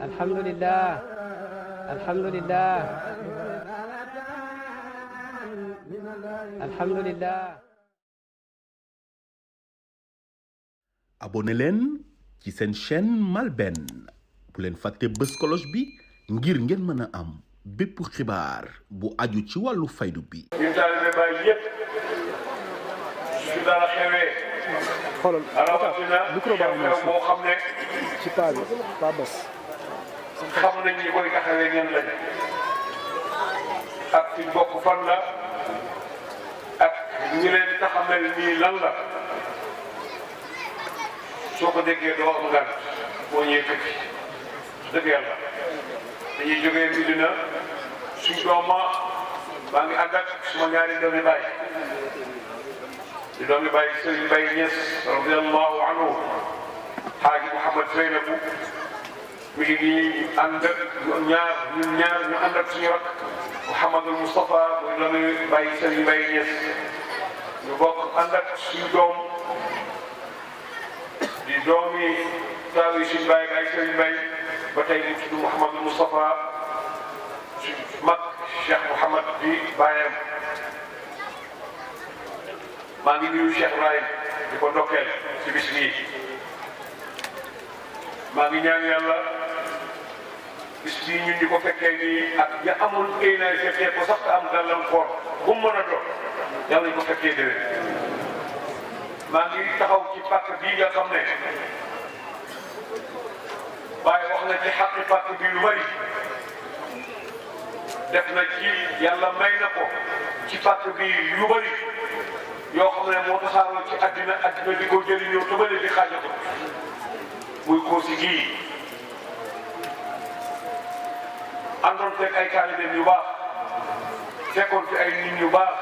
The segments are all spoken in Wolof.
alhamdulillah alhamdulillah alhamdulillah. abonné leen ci seen chaîne MALBN bu leen fàtte bës cloche bi ngir ngeen mën a am bépp xibaar bu aju ci wàllu faydu bi. ñu taalibe Baay yépp su dara xewee xoolal rawatina micro baa ngi xew boo xam ne ci paa bi paa bas xam nañ ñi koy taxawee ngeen lañ ak fi bokk fan la ak ñi leen di taxamal nii lan la soo ko déggee doo am ngant boo ñëwee fekk dëgg yàlla dañuy jógee Medina suñ dooma maa ngi ànd ak suma ñaari doomi baay di doomi baay Sëriñ Baye Niass radiyallahu anhu Xaaji Mouhamad Seynabu mi ngi nii ànd ak ñun ñaar ñu ànd ak suñu rak Mouhamadul Moustapha muy doomi baay Sëriñ Baye Niass ñu bokk ànd ak suñu doom di doomi taaw yi suñu baay baay Sëriñ Baye ba tey mu tudd Mouhamadul Moustapha suñu mag Cheikh Mouhamad di baayam maa ngi nuyu Cheikh Ibrahim di ko ndokkeel ci bis bii maa ngi ñaan yàlla bis bii ñun ñi ko fekkee nii ak ña amul ay naay fekkee ko sax te am gàllankoor bu mu mën a doon yàlla ñu ko fekkee déwén maa ngi taxaw ci pàkk bii nga xam ne Baay wax na ci xaqi pàkk bi lu bari def na ci yàlla may na ko ci pàkk bi yu bari yoo xam ne moo tasaaroo ci àddina di ko jëriñoo te ba léegi xaajatu muy Kossy gii àndoon fekk ay taalibeem yu baax fekkoon fi ay nit yu baax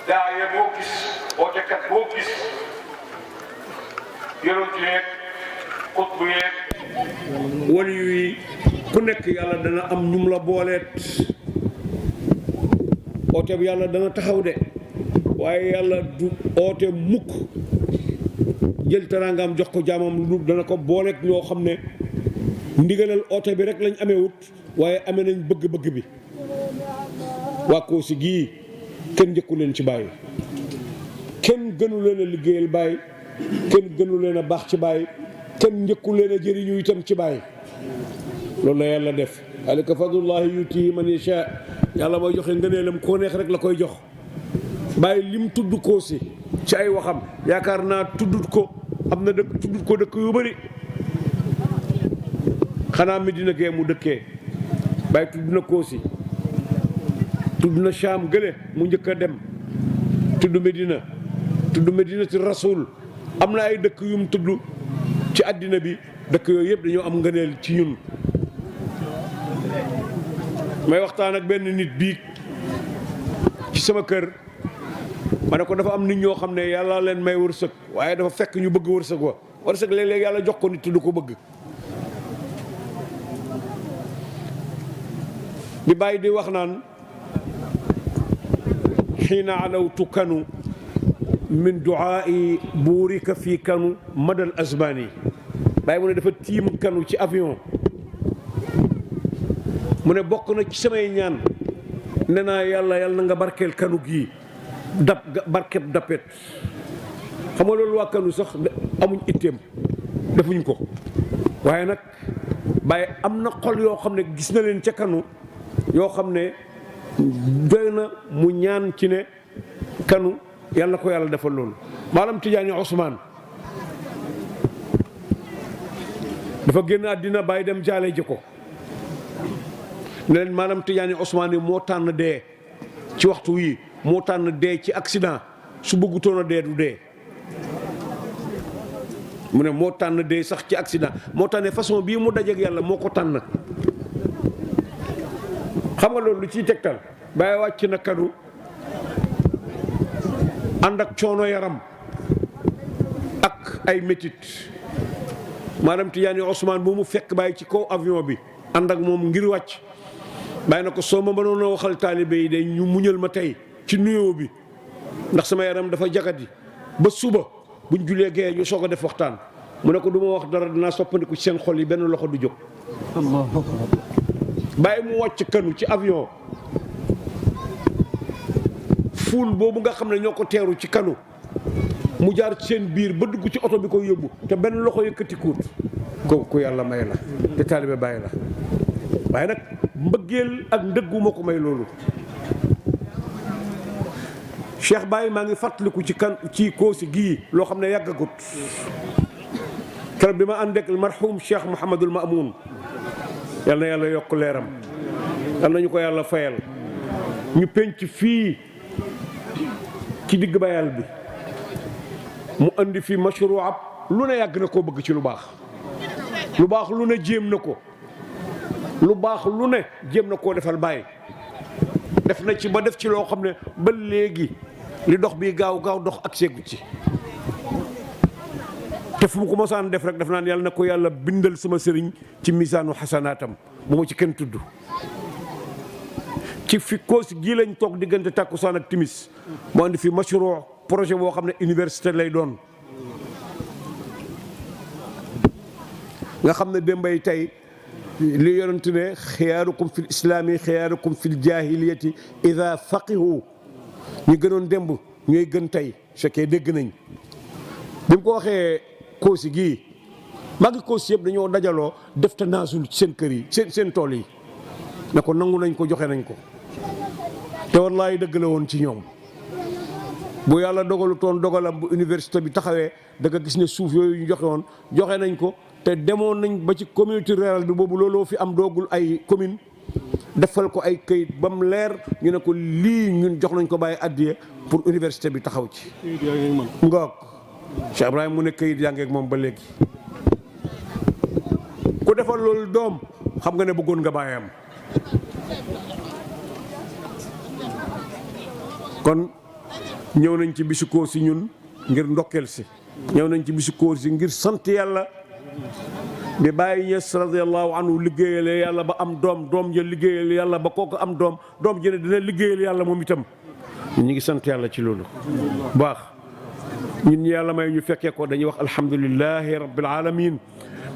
daaye boo gis ootekat boo gis yoroon ci yeeg xut bu yeeg wali yi ku nekk yàlla dana am ñum la booleet oote bi yàlla dana taxaw de waaye yàlla du oote mukk jël teraangaam jox ko jaamam lu dana ko booleet ñoo xam ne ndigalal oote bi rek lañ amee wut waaye amee nañ bëgg-bëgg bi waa Kossy gii kenn njëkku leen ci Baay kenn gënu leen a liggéeyal Baay kenn gënu leen a baax ci Baay kenn njëkku leen a jëriñu itam ci Baay loolu la yàlla def alika fadlullahi yuti man yasha yàlla mooy joxe ngëneelam koo neex rek la koy jox Baay lim tudd Kossy ci ay waxam yaakaar naa tuddut ko am na dëkk tuddut ko dëkk yu bari xanaa Medina gee mu dëkkee Baay tudd na Kossy tudd na Cham gële mu njëkk a dem tudd Medina ci Rasul am na ay dëkk yum tudd ci àddina bi dëkk yooyu yëpp dañoo am ngëneel ci ñun may waxtaan ak benn nit bii ci sama kër ma ne ko dafa am nit ñoo xam ne yàlla leen may wërsëg waaye dafa fekk ñu bëgg wërsëg wa wërsëg léeg-léeg yàlla jox ko nit du ko bëgg bi bàyyi di wax naan xiina alawtu kanu min duaai buurika fii kanu madal azmani bàyyi mu ne dafa tiim kanu ci avion mu ne bokk na ci samay ñaan nee naa yàlla na nga barkeel kanu gii barkeb dappet xam nga loolu waa kanu sax amuñ itteem defuñ ko waaye nag Baay am na xol yoo xam ne gis na leen ca kanu yoo xam ne doy na mu ñaan ci ne kanu yàlla ko yàlla defal loolu maalam Tijaani Ousmane dafa génn àddina Baay dem jaale ji ko ne leen maalam Tijaani Ousmane yi moo tànn dee ci waxtu wii moo tànn dee ci accident su bëggutoon a dee du dee mu ne moo tànn dee sax ci accident moo tànnee façon bii mu dajeek yàlla moo ko tànn xam nga loolu lu ciy tegtal Baay wàcc na kanu ànd ak coono yaram ak ay métit maanaam Tijaani Ousmane bu mu fekk Baay ci kaw avion bi ànd ak moom ngir wàcc Baay na ko soo ma mënoon a waxal taalibe yi de ñu muñal ma tey ci nuyoo bi ndax sama yaram dafa jagadi ba suba buñ julee gee ñu soog a def waxtaan mu ne ko du ma wax dara dinaa soppandiku ci seen xol yi benn loxo du jóg. bàyyi mu wàcc kanu ci avion fuul boobu nga xam ne ñoo ko teeru ci kanu mu jaar ci seen biir ba dugg ci oto bi koy yóbbu te benn loxo yëkkati kuut ku yàlla may la te taalibe bàyyi la waaye nag mbëggeel ak ndëggu moo ko may loolu. Cheikh Baye maa ngi fàttaliku ci Koosi gii loo xam ne yàggagut keroog bi ma ànd ak marhum Cheikh Mouhamadul Mamoun yal na yàlla yokk leeram yal nañu ko yàlla fayal ñu penc fii ci digg bayal bi mu andi fi mashruab lu ne yàgg na koo bëgg ci lu baax lu ne jéem na ko lu baax lu ne jéem na koo defal Baye def na ci ba def ci loo xam ne ba léegi li dox bi gaaw dox ak seegu ci te fu mu ko mosaan def rek def naan yàlla na ko yàlla bindal sama sëriñ ci misaanu xasanaatam bu ma ci kenn tudd ci fi Koosi gii lañ toog diggante tàkkusaan ak timis mu andi fi mashru projet boo xam ne université lay doon nga xam ne démbay tey li yonent ne xiyaarukum fil islaami xiyaarukum fil jaahiliyati ida faqihu ñu gënoon démb ñooy gën tey fekkee dégg nañ bi mu ko waxee Koosi gii magi Koosi yëpp dañoo dajaloo def tanaasul ci seen kër yi seen tool yi ne ko nangu nañ ko joxe nañ ko te wallaahi dëgg la woon ci ñoom bu yàlla dogalu toon dogalam bu université bi taxawee da nga gis ne suuf yooyu ñu joxe woon joxe nañ ko te demoon nañ ba ci communauté rurale bi boobu looloo fi am doogul ay commune defal ko ay këyit ba mu leer ñu ne ko lii ñun jox nañ ko bàyyi addiya pour université bi taxaw ci ngoog Cheikh Ibrahima mu ne këyit yaa ngi ak moom ba léegi ku defal loolu doom xam nga ne bëggoon nga bàyyam kon ñëw nañ ci bisu Koosi ñun ngir ndokkeel si ñëw nañ ci bisu Koosi ngir sant yàlla bi Baye Niass radiyallahu anhu liggéeyale yàlla ba am doom ja liggéeyal yàlla ba kooku am doom ji ne dina liggéeyal yàlla moom itam ñu ngi sant yàlla ci loolu baax ñun ñi yàlla may ñu fekkee ko dañuy wax alhamdulillahi rabbil alamin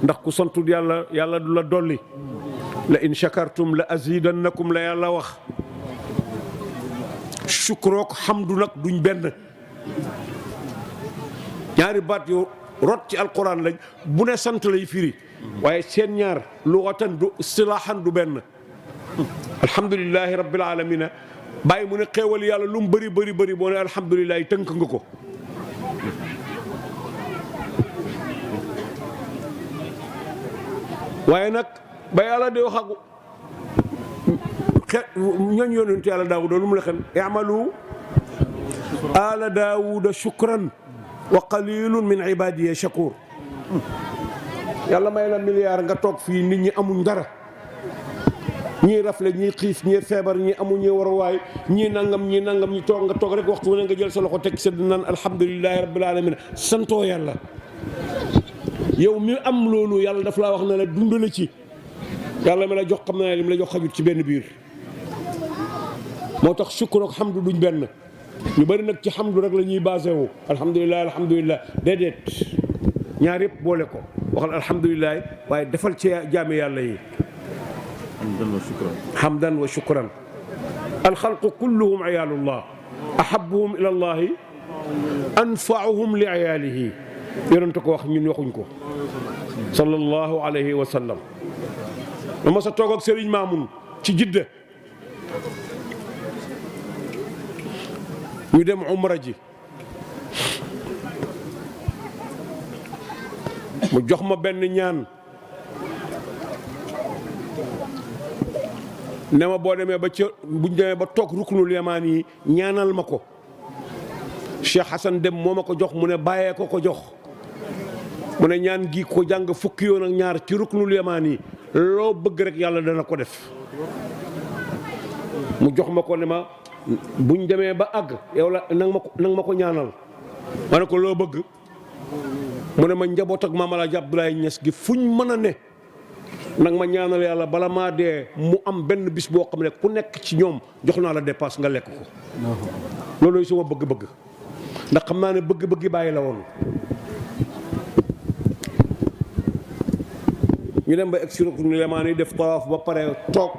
ndax ku santul yàlla du la dolli la in shakartum la azidannakum la yàlla wax shukrook hamdu nag duñ benn ñaari baat yu rot ci alquran lañ bu ne sant lay firi waaye seen ñaar lughatan du istilaahan du benn alhamdulillahi rabbil alamina bàyyi mu ne xéewal yàlla lu mu bëri boo ne alhamdulillahi tënk nga ko waaye nag ba yàlla di wax ak ñooñ yonent yàlla daawuda lu mu la xen i'malu ala daawuda shukran wa qalilun min ibadiya shakur yàlla may la milliard nga toog fii nit ñi amuñ dara ñii rafle ñii xiif ñii feebar ñii amuñ ñii waruwaay ñii nangam ñi toog nga toog rek waxtu wu ne nga jël sa loxo teg sedd naan alhamdulillahi rabbil alamin santoo yàlla yow mi am loolu yàlla daf laa wax ne la dundale ci yàlla mi la jox xam na li mu la jox xajut ci benn biir moo tax shukr ak hamdu duñ benn ñu bëri nag ci hamdu rek la ñuy basé wu alhamdulilah déedéet ñaar yëpp boole ko waxal alhamdulilah waaye defal ci jaami yàlla yi hamdan wa shukran alxalqu kulluhum iyaalullah ahabuhum ila allahi anfaauhum li iyaalihi yonent ko wax ñun waxuñ ko sallallahu alayhi wa sallam ma sa toog ak Serigne Mamoun ci Jidda ñu dem umra ji mu jox ma benn ñaan ne ma boo demee ba ca buñ demee ba toog ruknul yamaan yi ñaanal ma ko Cheikh Hassan dem moo ma ko jox mu ne bàyyee ko jox mu ne ñaan gi ko jàng fukki yoon ak ñaar ci ruknul yamaan yi loo bëgg rek yàlla dana ko def mu jox ma ko ne ma buñ demee ba àgg yow la nang ma ko ñaanal ma ne ko loo bëgg mu ne ma njaboot ak Maam Alaaji Abdoulaye Niass gi fuñ mën a ne nag ma ñaanal yàlla bala maa dee mu am benn bis boo xam ne ku nekk ci ñoom jox naa la dépasse nga lekk ko loolooy suma bëgg-bëgg ndax xam naa ne bëgg-bëggi bàyyi la woon ñu dem ba egg si ruknu lemaani def tawaaf ba pare toog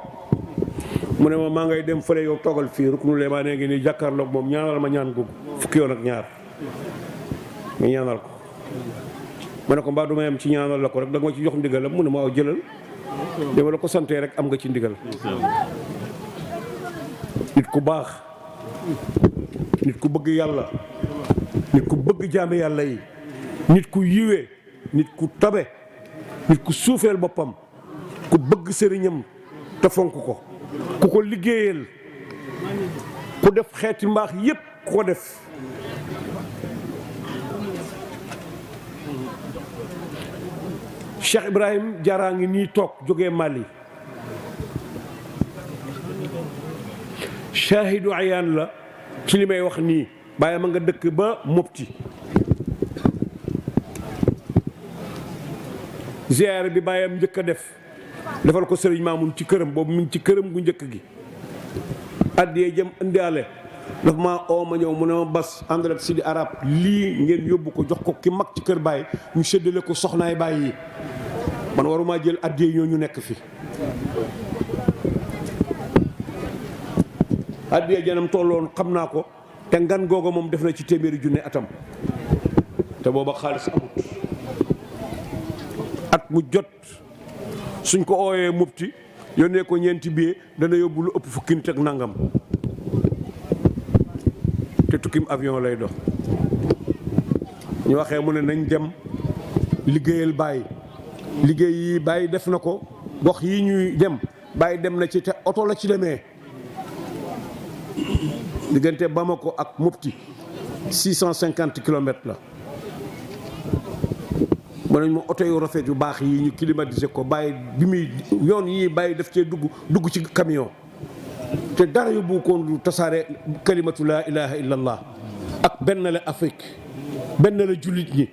mu ne ma maa ngay dem fële yow toogal fii ruknu lemaani ngi nii jàkkaarloog moom ñaanal ma ñaan googu fukki yoon ak ñaar ma ñaanal ko ma ne ko mbaa du ma yem ci ñaanal la ko rek da nga ma ci jox ndigalam mu ne ma waaw jëlal dama la ko santee rek am nga ci ndigal nit ku baax nit ku bëgg yàlla nit ku bëgg jaame yàlla yi nit ku yiwee nit ku tabe nit ku suufeel boppam ku bëgg sëriñam te fonk ko ku ko liggéeyal ku def xeeti mbaax yépp ku ko def Cheikh Ibrahim Diarra ngi nii toog jógee Mali shahidu ayaan la ci li may wax nii bàyyi ma nga dëkk ba Mopti ziyaare bi bàyyam njëkk a defal ko sëriñ Maamun ci këram boobu mi ngi ci këram gu njëkk gi addiyee jëm indiale daf maa oo ma ñëw mu ne ma bas àndal ak Sidi Arab lii ngeen yóbbu ko jox ko ki mag ci kër Baye ñu séddale ko soxnaay Baye yi man waruma jël addiyee ñoo ñu nekk fi addiyee janam tolloon xam naa ko te ngan googu moom def na ci téeméeri junne atam te booba xaalis amut at mu jot suñ ko ooyee Mopti yónnee ko ñeenti billet dana yóbbu lu ëpp fukki nit ak nangam te tukkim avion lay dox ñu waxee mu ne nañ dem liggéeyal Baye liggéey yi Baye def na ko gox yi ñuy dem Baye dem na ci te oto la ci demee diggante Bamako ak Mopti 650 kilomètres la mën nañ ma oto yu rafet yu baax yi ñu climatiser ko Baye bi muy yoon yi Baye def cee dugg ci camion te dara yóbbu ko du tasaare kalimatu laa ilaha illallah ak benn la Afrique benn la jullit ñi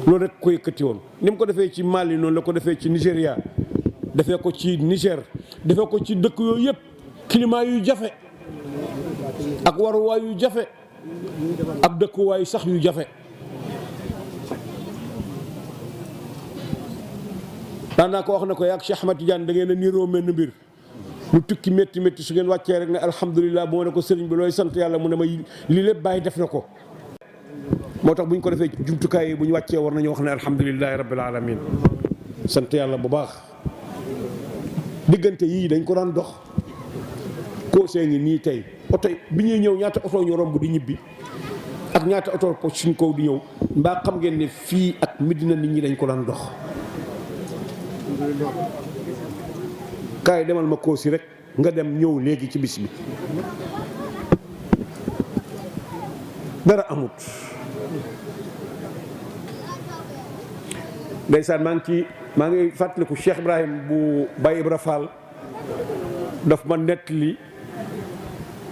loolu rek ko yëkkati woon ni mu ko defee ci Mali noonu la ko defee ci Nigéria defee ko ci Niger defee ko ci dëkk yooyu yëpp climat yu jafe ak waruwaay yu jafe ak dëkkuwaay sax yu jafe daanaa ko wax na ko yaag Cheikh Ahmad Tidiane da ngeen a niroo mel ni mbir lu tukki métti métti su ngeen wàccee rek ne alhamdulilah bu ma ne ko sëriñ bi looy sant yàlla mu ne ma lii lépp Baye def na ko moo tax bu ñu ko defee jumtukaay yi bu ñu wàccee war nañu wax ne alhamdulilahi rabbil alamin sant yàlla bu baax diggante yii dañ ko daan dox koosee ngi nii tey oto bi ñuy ñëw ñaata oto ñu romb di ñibbi ak ñaata oto po suñ kaw di ñëw mbaa xam ngeen ne fii ak Medina nit ñi dañ ko daan dox kaay demal ma koosi rek nga dem ñëw léegi ci bis bi dara amut ndeysaan maa ngi fàttaliku Cheikh Ibrahim bu Baye Ibra Fall daf ma nettali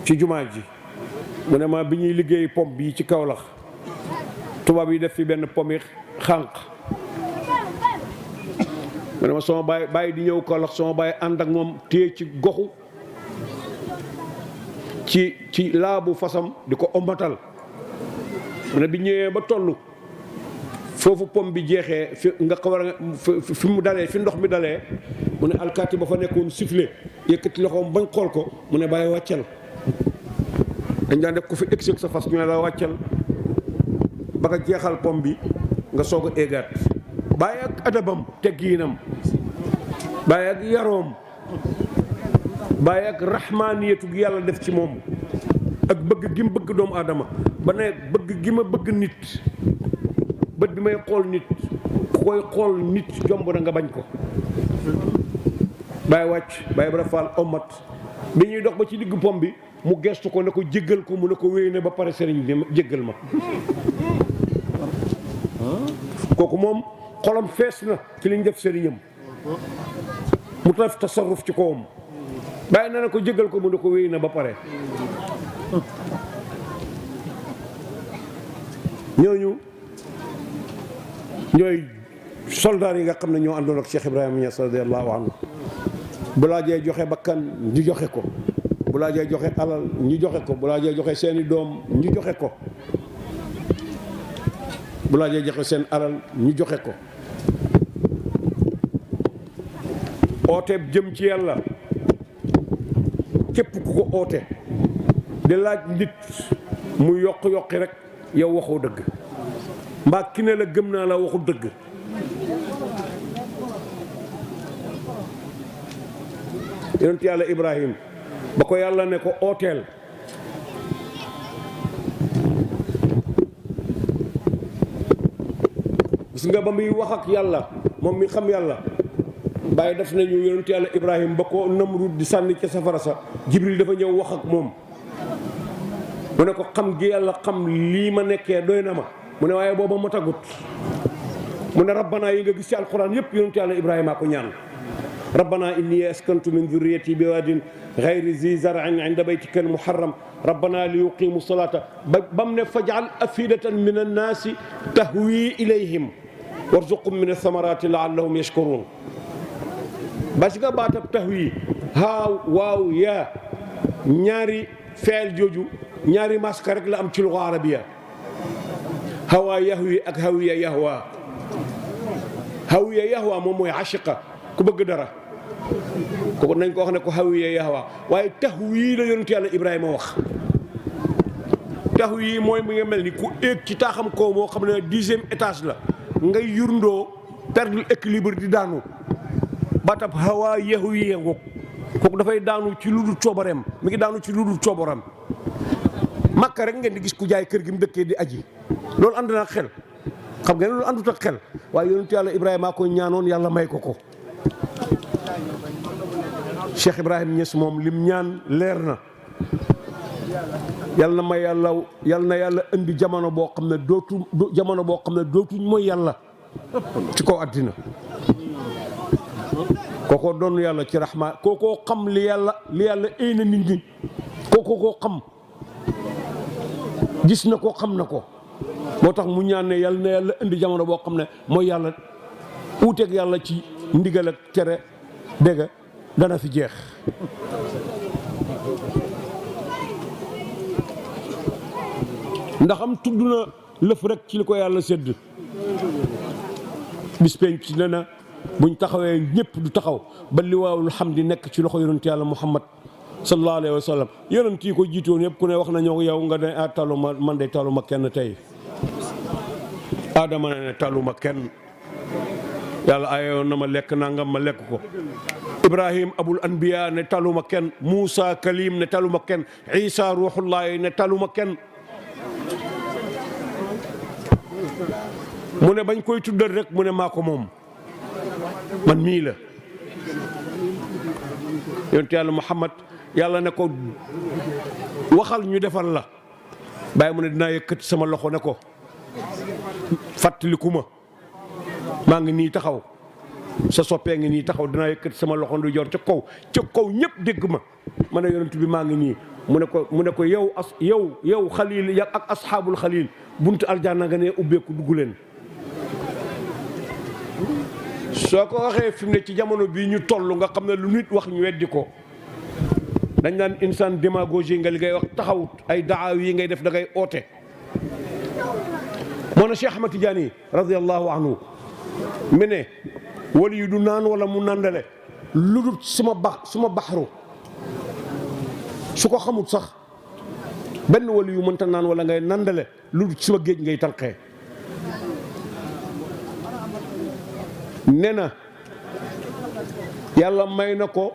ci jumaa ji mu ne ma bi ñuy liggéey pom bii ci Kaolack tubaab yi def fi benn pomi xànq mu ne ma sama baay di ñëw Kaolack sama baay ànd ak moom téye ci goxu ci laabu fasam di ko ombatal mu ne bi ñëwee ba toll foofu pom bi jeexee fi nga war a fi mu dalee fi ndox mi dalee mu ne alkaati ba fa nekkoon sifflé yëkkati loxoom bañ xool ko mu ne bàyyi wàccal dañ daan def ko fi egg sa fas ñu ne la wàccal ba nga jeexal pom bi nga soog a éegaat bàyyi ak adabam teggiinam bàyyi ak yaroom bàyyi ak rahmaaniyatu gi yàlla def ci moom ak bëgg gi mu bëgg doomu aadama ba ne bëgg gi ma bëgg nit bët bi may xool nit ku koy xool nit jomb na nga bañ ko bàyyi wàcc bàyyi bara faal omat bi ñuy dox ba ci diggu pom bi mu gestu ko ne ko jéggal ko mu ne ko wéy ne ba pare sëriñ bi jéggal ma kooku moom xolam fees na ci liñ def sëriñam mu def tasarruf ci kawam bàyyi na ne ko jéggal ko mu ne ko wéy na ba pare ñooñu ñooy soldaar yi nga xam ne ñoo àndoon ak Cheikh Ibrahima Niass radiyallahu anhu bu laajee joxe bakkan ñu joxe ko bu laajee joxe alal ñu joxe ko bu laajee joxe seeni doom ñu joxe ko bu laajee joxe seen alal ñu joxe ko ooteeb jëm ci yàlla képp ku ko oote di laaj nit mu yokki rek yow waxoo dëgg mbaa ki ne la gëm naa la waxu dëgg. yonent yàlla Ibrahim ba ko yàlla ne ko ooteel gis nga ba muy wax ak yàlla moom mi xam yàlla bàyyi def nañu yonent yàlla Ibrahim ba ko Namrud di sànni ca safara sa Jibril dafa ñëw wax ak moom mu ne ko xam gi yàlla xam lii ma nekkee doy na ma mu ne waaye booba ma tagut mu ne rabbana yi nga gis ci alquran yépp yonent yàlla Ibrahima ko ñaan rabbana inni askantu min dhurriyyati biwadin ghayri zi zar'in 'inda baytika al-muharram rabbana li yuqimu salata bam ne faj'al afidatan min an-nasi tahwi ilayhim warzuqhum min ath-thamarati la'allahum yashkurun ba ci nga baatab tahwi haa waaw yaa ñaari feel jooju ñaari maska rek la am ci lugha arabiya hawa yahwi ak hawiya yahwa hawiya yahwa moom mooy ashiqa ku bëgg dara kooku nañ ko wax ne ko hawiya yahwa waaye tahwi la yonent yàlla Ibrahima wax tahwi mooy mu nga mel ni ku éeg ci taaxam kaw moo xam ne 10e étage la ngay yurndoo perdre équilibre di daanu batab hawa yahwi ngoog kooku dafay daanu ci lu dul coobareem mi ngi daanu ci lu dul coobareem makka rek ngeen di gis ku jaay kër gi mu dëkkee di aji loolu ànd na xel xam ngeen loolu àndut ak xel waaye yonent yàlla Ibrahima ko ñaanoon yàlla may ko ko Cheikh Ibrahim Niass moom lim ñaan leer na yàlla na may yàlla indi jamono boo xam ne dootuñ mooy yàlla ci kaw àddina kookoo doon yàlla ci rahma kookoo xam li yàlla éy na nit ñi kookoo koo xam gis na ko xam na ko moo tax mu ñaan ne yàlla na yàlla indi jamono boo xam ne mooy yàlla uuteeg yàlla ci ndigal ak tere dégg dana fi jeex ndax am tudd na lëf rek ci li ko yàlla sédd bis penc ne na buñ taxawee ñëpp du taxaw ba liwaawul hamdi nekk ci loxo yonent yàlla Muhammad sallallahu alayhi wa sallam yonent yi ko jiitoon yëpp ku ne wax na ñoo yow nga ne taluma man de taluma kenn tey Adama ne taluma kenn yàlla ayoon na ma lekk nangam ma lekk ko Ibrahim abul anbiya ne taluma kenn Moussa Kalim ne taluma kenn Isa ruuxullahi ne taluma kenn mu ne bañ koy tuddal rek mu ne maa ko moom man mii la yonent yàlla Muhammad yàlla ne ko waxal ñu defal la bàyyi mu ne dinaa yëkkati sama loxo ne ko fàttaliku ma maa ngi nii taxaw sa soppee ngi nii taxaw dinaa yëkkati sama loxo ndu jor ca kaw ñëpp dégg ma ne yonent bi maa ngi nii mu ne ko yow xalil ak asxaabul xalil buntu aljanna nga ne ubbeeku dugg leen soo ko waxee fi mu ne ci jamono bii ñu toll nga xam ne lu nit wax ñu weddi ko dañ naan insaan démagogie nga li ngay wax taxawut ay daaw yi ngay def da ngay oote moo na Cheikh Ahmad Tidiane radiyallahu anhu mi ne wali yu du naan wala mu nandale lu dul suma baxru su ko xamut sax benn wali yu mënta naan wala ngay nandale lu dul suma géej ngay tànqee nee na yàlla may na ko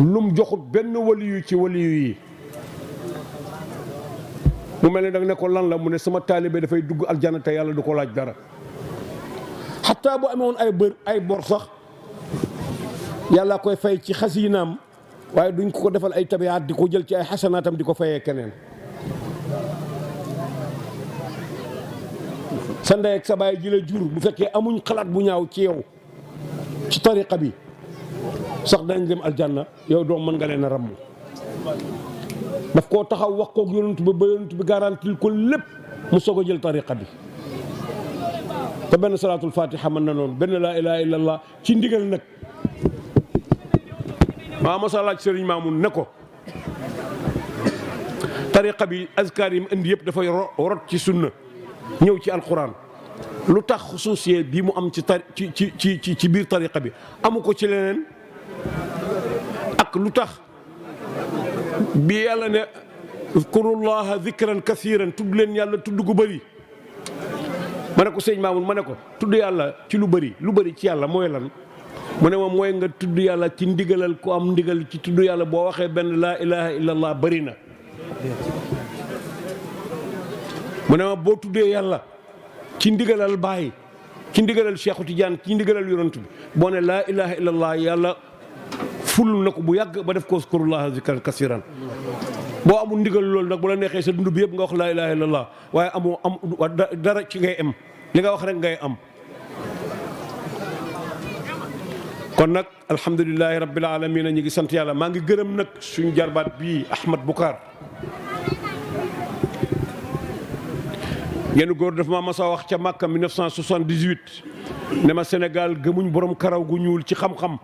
lum joxut benn waliyu ci waliyu yi mu mel ne danga ne ko lan la mu ne sama taalibe dafay dugg aljana te yàlla du ko laaj dara xataa bu amoon ay bor sax yàlla koy fay ci xasiinaam waaye duñ ko defal ay tabiyaat di ko jël ci ay xasanaatam di ko fayee keneen sa ndey ak sa baay ji la jur bu fekkee amuñ xalaat bu ñaaw ci yow ci tariqa bi sax dañ dem aljanna yow doom mën nga leen a ramm daf koo taxaw wax koog yonent bi ba yonent bi garantil ko lépp mu soog a jël tariqa bi te benn salaatul fatiha mën na noonu benn laa ilaha illallah ci ndigal nag maa masa laaj sëriñ Maamun ne ko tariqa bi azkar yi mu indi yëpp dafay rot ci sunna ñëw ci alquran lu tax xusuusiyee bi mu am ci biir tariqa bi amu ko ci leneen ak lu tax bi yàlla ne uzkurullaha zikran kasiran tudd leen yàlla tudd gu bëri ma ne ko sëñ Mamoun ma ne ko tudd yàlla ci lu bëri ci yàlla mooy lan mu ne ma mooy nga tudd yàlla ci ndigalal ku am ndigal ci tudd yàlla boo waxee benn laa ilaha illallah bëri na mu ne ma boo tuddee yàlla ci ndigalal Baay ci ndigalal Cheikhu Tidiane ci ndigalal yonent bi boo ne laa ilaha illallah yàlla ful na ko bu yàgg ba def ko uzkurullaha zikran kasiran boo amul ndigal loolu nag bu la neexee sa dund bi yëpp nga wax laa ilaha illallah waaye amoo am dara ci ngay am li nga wax rek ngay am kon nag alhamdulilahi rabbil alamin ñu ngi sant yàlla maa ngi gërëm nag suñu jarbaat bii Ahmad Boucar yenn góor dafa ma masa wax ca Makka 1978 ne ma Sénégal gëmuñ borom karaw gu ñuul ci xam-xam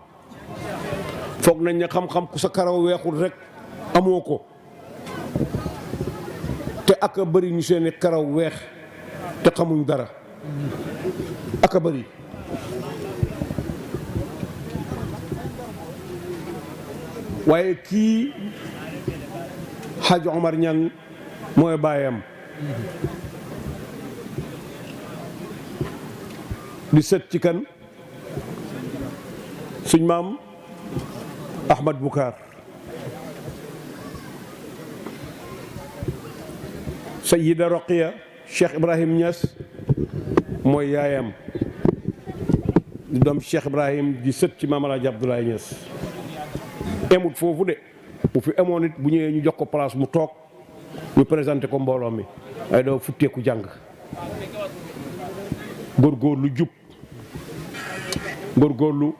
foog nañ ne xam-xam ku sa karaw weexul rek amoo ko te aka bëri ñu seeni karaw weex te xamuñ dara aka bëri waaye kii Hadj Omar Niang mooy baayam di sët ci kan suñ maam Ahmad Boucar Sayyida Roqiya Cheikh Ibrahim Niass mooy yaayam di doom Cheikh Ibrahim di sët ci maam Alaaji Abdoulaye Niass emut foofu de bu fi emoon it bu ñëwee ñu jox ko place mu toog ñu présenté ko mbooloo mi waaye doo futteeku jàng góorgóorlu jub góorgóorlu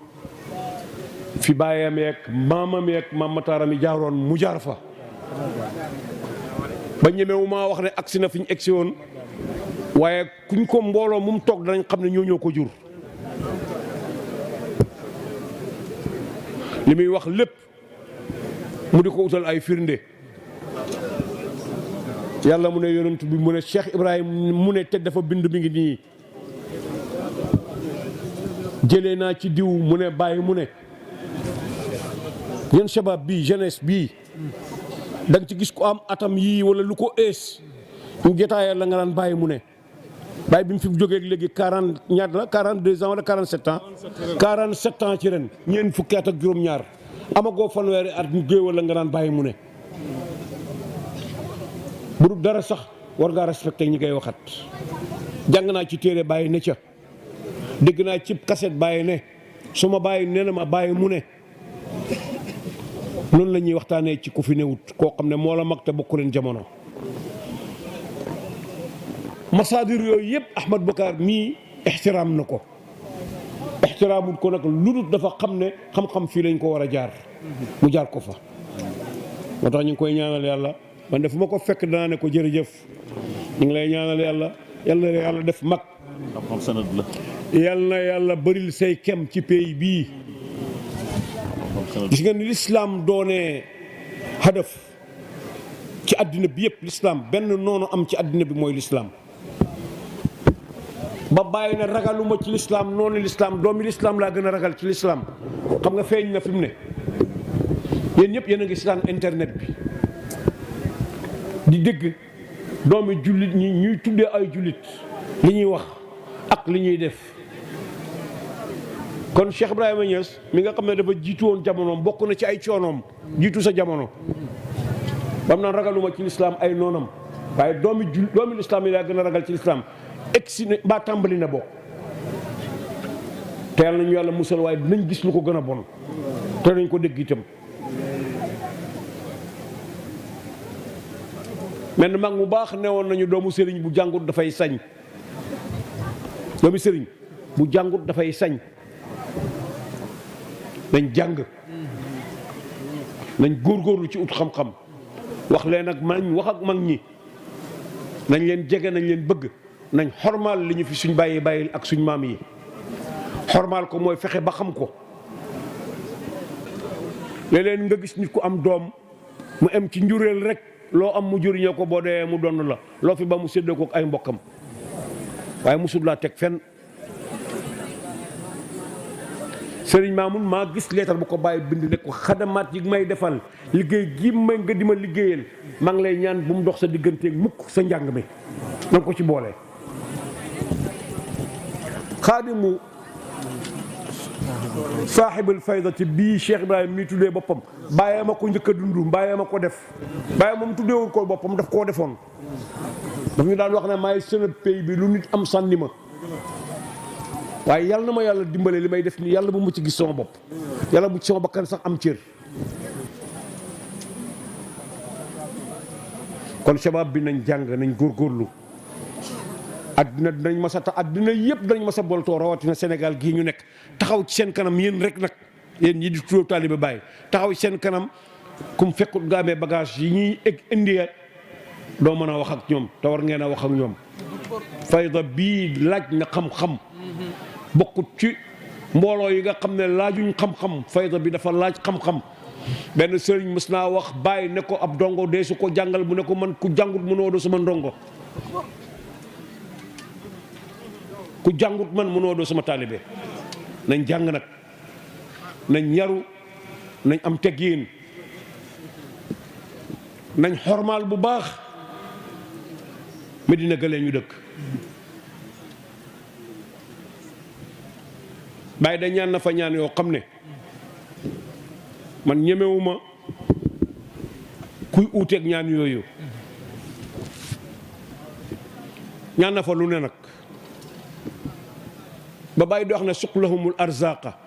fi baayam yeeg maamam yeeg maam mataaram yi jaaroon mu jaar fa ba ñemewu maa wax ne agsi na fi ñu egsi woon waaye kuñ ko mbooloo mu toog danañ xam ne ñoo ko jur li muy wax lépp mu di ko utal ay firnde yàlla mu ne yonent bi mu ne Cheikh Ibrahim mu ne te dafa bind mi ngi nii jëlee naa ci diw mu ne bàyyi mu ne yéen shabab bii jeunesse bii da nga ci gis ko am atam yii wala lu ko ees ñu jotaayal la nga naan bàyyi mu ne bàyyi bi mu fi jógee léegi 40 ñaata la 42 ans wala 47 ans 47 ans ci ren ñeent fukki at ak juróom-ñaar amagoo fanweeri at ñu géewal la nga naan bàyyi mu ne bu dul dara sax war ngaa respecté ñi ngay waxat jàng naa ci téere bàyyi ne ca dégg naa ci kaset bàyyi ne su ma bàyyi nee na ma bàyyi mu ne noonu la ñuy waxtaanee ci ku fi newut koo xam ne moo la mag te bokku leen jamono masaadir yooyu yëpp Ahmad Boucar mii ixtiraam na ko ixtiraamul ko nag lu dul dafa xam ne xam-xam fii lañ ko war a jaar mu jaar ko fa moo tax ñu ngi koy ñaanal yàlla man de fu ma ko fekk danaa ne ko jërëjëf ñu ngi lay ñaanal yàlla yàlla def mag xam-xam sanad la yàlla na yàlla bëril say kem ci pays bii gis nga ni lislaam doonee hadaf ci àddina bi yëpp lislaam benn noonu am ci àddina bi mooy lislaam ba bàyyi na ragaluma ci lislaam noonu lislaam doomi lislaam laa gën a ragal ci lislaam xam nga feeñ na fi mu ne yéen ñëpp yéen a ngi seetaan internet bi di dégg doomi jullit ñi ñuy tuddee ay jullit li ñuy wax ak li ñuy def kon Cheikh Ibrahima Niass mi nga xam ne dafa jiitu woon jamonoom bokk na ci ay coonoom jiitu sa jamono bam naan ragaluma ci lislaam ay noonam waaye doomi lislaam yi laa gën a ragal ci lislaam egsi ne mbaa tàmbali na bokk te yàlla nañu yàlla musal waaye dinañ gis lu ko gën a bon te nañ ko dégg itam mel na mag mu baax newoon nañu doomu sëriñ bu jàngut dafay sañ doomu sëriñ bu jàngut dafay sañ nañ jàng nañ góorgóorlu ci ut xam-xam wax leen ak mag ñi nañ leen jege nañ leen bëgg nañ xormaal li ñu fi suñ bàyyil ak suñ maam yi xormaal ko mooy fexe ba xam ko léeg-léeg nga gis nit ku am doom mu am ci njureel rek loo am mu juriñoo ko boo dee mu donn la loo fi ba mu séddoo ko ay mbokkam waaye musul laa teg fenn. Sëriñ Maamun maa gis leetar bu ko bàyyi bind ne ko xadamaat yi may defal liggéey gi may nga di ma liggéeyal maa ngi lay ñaan bu mu dox sa digganteeg mukk sa njàng mi na nga ko ci boole. xaadimu saaxibul faydati bii Cheikh Ibrahima mi tuddee boppam bàyyee ma ko njëkk a dund bàyyee ma ko def bàyyee moom tuddeewul ko boppam daf koo defoon. daf ñu daan wax ne maay sën pays bi lu nit am sànni ma waaye yàlla na ma yàlla dimbale li may def nii yàlla bu mu ci gis sama bopp yàlla bu ci sama bakkan sax am cër. kon shabab bi nañ jàng nañ góorgóorlu addina dinañ mas a tax addina yëpp dinañ mas a boltoo rawatina Sénégal gii ñu nekk taxaw ci seen kanam yéen rek nag yéen ñi di tuddoo taalibe Baay taxaw ci seen kanam kum fekkut nga amee bagage yi ñuy indi doo mën a wax ak ñoom te war ngeen a wax ak ñoom. fayda bii laaj na xam-xam bokkut ci mbooloo yi nga xam ne laajuñ xam-xam fayda bi dafa laaj xam-xam. benn sëriñ mës naa wax bàyyi ne ko ab dongo dee su ko jàngal mu ne ko man ku jàngut mënoo doo sama ndongo ku jàngut man mënoo doo sama taalibe. nañ jàng nag nañ yaru nañ am teggiin nañ xormaal bu baax Medina gëlee ñu dëkk. Baay da ñaan na fa ñaan yoo xam ne man ñemewuma kuy uuteeg ñaan yooyu. ñaan na fa lu ne nag ba Baay di wax ne suqlahumul arzaqa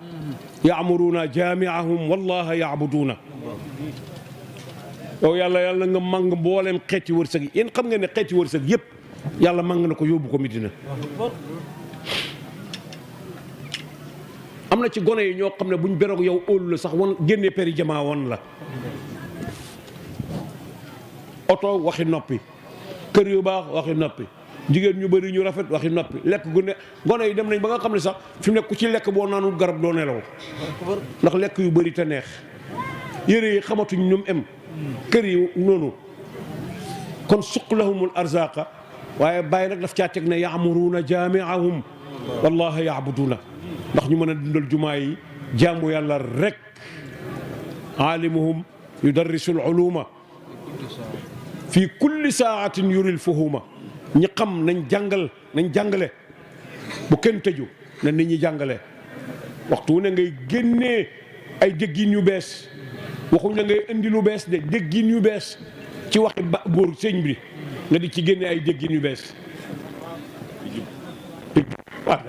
ya'muruna jami'ahum wallaha ya'buduna. yow yàlla nga màng mbooleem xeeti wërsëg yi yéen xam ngeen ne xeeti wërsëg yëpp yàlla màng na ko yóbbu ko Medina. am na ci gone yi ñoo xam ne buñ beroog yow óolu la sax wan génnee péri jamaa won la. oto waxi noppi kër yu baax waxi noppi jigéen ñu bëri ñu rafet waxi noppi lekk gu ne gone yi dem nañ ba nga xam ne sax fi mu nekk ku ci lekk boo naanul garab doo nelaw ndax lekk yu bëri te neex. yére yi xamatuñ ñoom em kër yi noonu kon suq lahumul arzaqa waaye bàyyi nag daf caa teg ne ya'muruna jami'ahum wallahi ya'buduna ndax ñu mën a dundal jumaa yi jaamu yàlla rek. aalimuhum yudarrisul uluma fi kulli saatin yuril fuhuma. ñi xam nañ jàngale bu kenn tëju na nit ñi jàngale waxtu wu ne ngay génnee ay déggin yu bees waxuñ la ngay indi lu bees de déggin yu bees ci waxi ba góor sëñ bi nga di ci génne ay déggin yu bees. waaw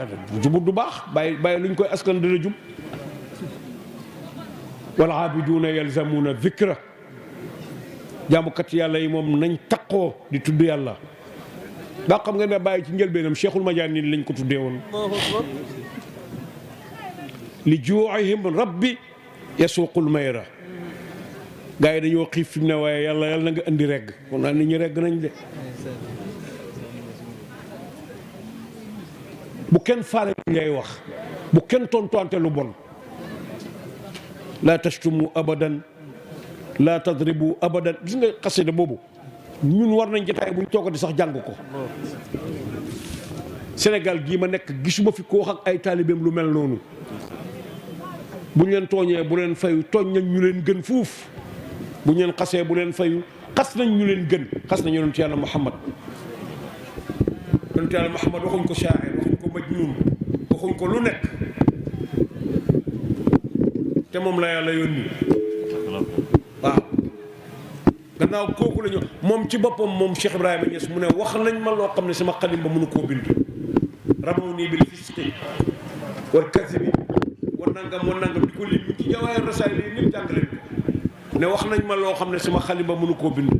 jubut du baax bàyyi luñ koy askan dana jub. wal aabiduuna yalzamuuna dhikra jaamukat yàlla yi moom nañ taqoo di tudd yàlla. daa xam nga ne bàyyi ci njëlbeenam Cheikhul Majaanin lañ ko tuddee woon. li juu'ihim rabbi yasuuqul mayra. gaa yi dañoo xiif fi mu ne waaye yàlla na nga indi regg kon naa nit ñi regg nañ de. bu kenn faale ngay wax bu kenn tontuwante lu bon. laa tashtumu abadan laa tadribu abadan gis nga xasida boobu ñun war nañ jotaay buñ toogati sax jàng ko. Sénégal gii ma nekk gisuma fi ko wax ak ay taalibeem lu mel noonu. buñ leen tooñee bu leen fayu tooñ nañ ñu leen gën fuuf buñ leen xasee bu leen fayu xas nañ ñu leen gën xas nañ yonent yàlla Muhammad. yonent yàlla Muhammad waxuñ ko shaa'ir waxuñ ko majnuun waxuñ ko lu nekk te moom la yàlla yónni. waaw gannaaw kooku la ñu moom ci boppam moom Cheikh Ibrahima Niass mu ne wax nañ ma loo xam ne sama xalim ba mënu koo bind. ramoo nii bil fisqi wal kadhibi wa nangam di ko lim ci jawaahir rasaa'il yi ñëpp jàngale ne wax nañ ma loo xam ne sama xalim ba mënu koo bind.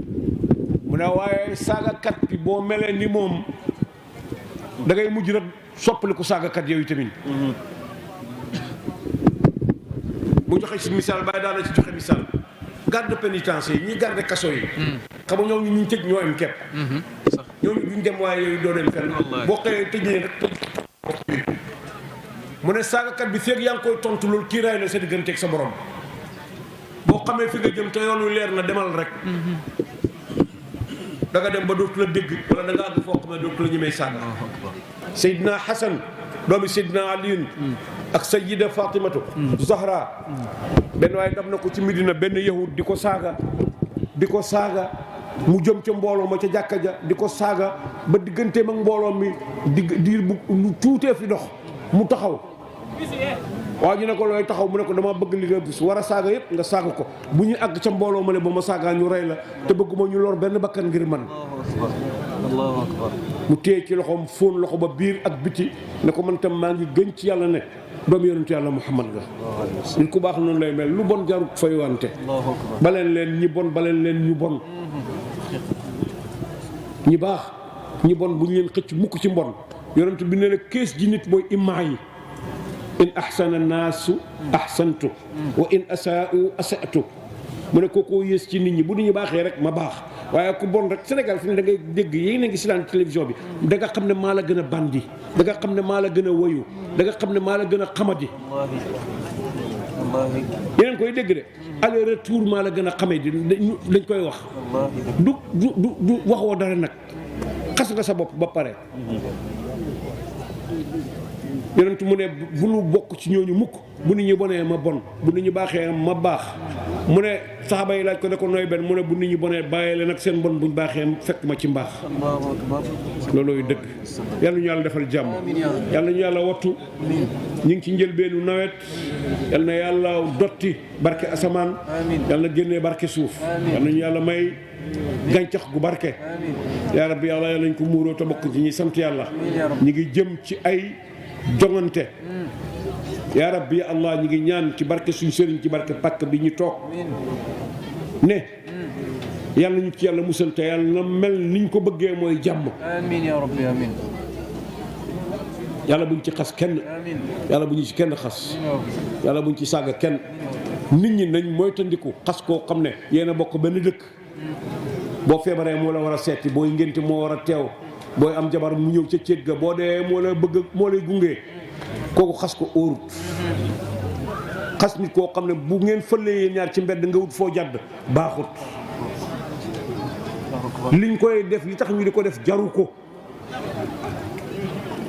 mu ne waaye saagakat bi boo melee ni moom da ngay mujj rek soppaliku saagakat yooyu tamit. bu joxe ci misaal bàyyi daana ci joxe misaal garde pénitentiaire yi ñi garde kaso yi. xam nga ñooñu ñu tëj ñoo am kepp. ñooñu duñ dem waaye yooyu doo dem fenn. boo xëyee tëj leen rek mu ne saagakat bi feeg yaa ngi koy tontu loolu kiiraay la sa digganteeg sa borom boo xamee fi nga jëm te yoon wi leer na demal rek. da nga dem ba dootu la dégg wala da nga àgg foo xam ne dootu la ñemee sànni. Seydina Hasan doomi Seydina Aliyun ak Sayyida Fatimatu Zahra benn waaye dam na ko ci Medina benn yahud di ko saaga mu jëm ca mbooloo ma ca jàkka ja di ko saaga ba digganteem ak mbooloo mi diir bu lu tuutee fi dox mu taxaw waaw ñu ne ko looy taxaw mu ne ko dama bëgg li nga gis war a saaga yëpp nga saaga ko bu ñu àgg ca mbooloo ma ne ba ma saagaa ñu rey la te bëgguma ñu lor benn bakkan ngir man. Allahu akbar. mu téye ci loxoom fóon loxo ba biir ak biti ne ko man tam maa ngi gën ci yàlla ne doomu yonentu yàlla Muhammad nga. nit ku baax noonu lay mel lu bon jarut fay wante. baleen leen ñi bon baleen leen ñu bon. ñi baax ñi bon bu ñu leen xëcc mukk ci mbon yonent bi ne la kees ji nit mooy immaa yi. in ahsana naasu ahsantu wa in asaa'u asa'tu mu ne kookoo yées ci nit ñi bu nit ñi baaxee rek ma baax waaye ku bon rek Sénégal fi ne da ngay dégg yéen a ngi si daan télévision bi da nga xam ne maa la gën a bandi da nga xam ne maa la gën a woyu da nga xam ne maa la gën a xamadi yeneen koy dégg de aller retour maa la gën a xamee di dañ koy wax du waxoo dara nag xas nga sa bopp ba pare yonent mu ne bu nu bokk ci ñooñu mukk bu nit ñi bonee ma bon bu nit ñi baaxee ma baax mu ne saxaaba yi laaj ko ne ko nooy benn mu ne bu nit ñi bonee bàyyi leen ak seen bon buñ baaxee fekk ma ci mbaax loolooy dëgg yàlla ñu yàlla defal jàmm yàlla ñu yàlla wattu ñu ngi ci njëlbeenu nawet yàlla na yàlla dotti barke asamaan yàlla na génnee barke suuf yàlla ñu yàlla may gàncax gu barke yaa rabbi yàlla nañ ko muuroo te bokk ci ñi sant yàlla ñi ngi jëm ci ay jongante yaa rabbi ya allah ñi ngi ñaan ci barke suñu sëriñ ci barke pàkk bi ñu toog ne yàlla ñu ci yàlla musal te yàlla na mel niñ ko bëggee mooy jàmm amiin yaa rabbi amiin yàlla buñ ci xas kenn yàlla bu ñu ci kenn xas yàlla buñ ci saaga kenn nit ñi nañ moytandiku xas koo xam ne yéen a bokk benn dëkk boo feebaree moo la war a seeti booy ngénte moo war a teew booy am jabar mu ñëw ca céet ga boo dee moo la bëgg moo lay gunge kooku xas ko óorut xas nit koo xam ne bu ngeen fëlee yéen ñaar ci mbedd nga wut foo jàdd baaxut liñ koy def li tax ñu di ko def jaru ko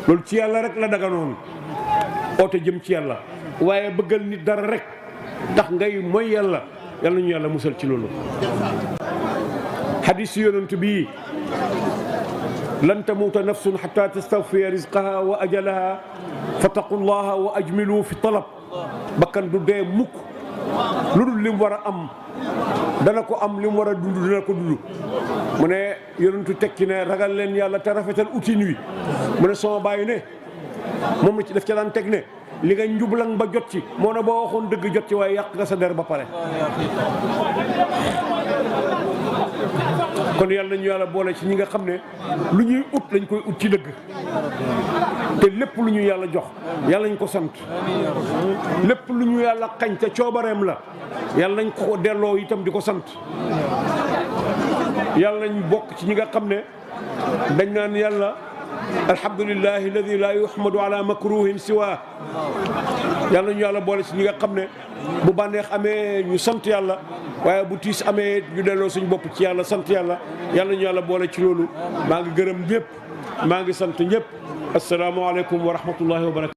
loolu ci yàlla rek la daganoon oote jëm ci yàlla waaye bëggal nit dara rek tax ngay mooy yàlla yàlla ñu yàlla musal ci loolu xadiis yonent bii lan tamuuta nafsun xataa tastawfiya rizqaha wa ajalaha fattaqu llaha wa ajmilu fi talab bakkan du dee mukk lu dul li mu war a am dana ko am li mu war a dund dana ko dund mu ne yonentu tekki ne ragal leen yàlla te rafetal utin wi mu ne sama bàyyi ne moom la ci def ca daan teg ne li nga njublang ba jot ci moo ne boo waxoon dëgg jot ci waaye yàq nga sa der ba pare kon yàlla nañu yàlla boole ci ñi nga xam ne lu ñuy ut lañ koy ut ci dëgg te lépp lu ñu yàlla jox yàlla nañ ko sant lépp lu ñu yàlla xañ te coobareem la yàlla nañ ko delloo itam di ko sant yàlla nañ bokk ci ñi nga xam ne dañ naan yàlla alhamdulillahi alladi la yuhmadu ala makruhin siwa yàlla nañu yàlla boole ci ñi nga xam ne bu bànneex amee ñu sant yàlla waaye bu tiis amee ñu delloo suñu bopp ci yàlla sant yàlla yàlla ñu yàlla boole ci loolu maa ngi gërëm ñëpp maa ngi sant ñëpp asalaamaaleykum wa rahmatullahi wa barakatu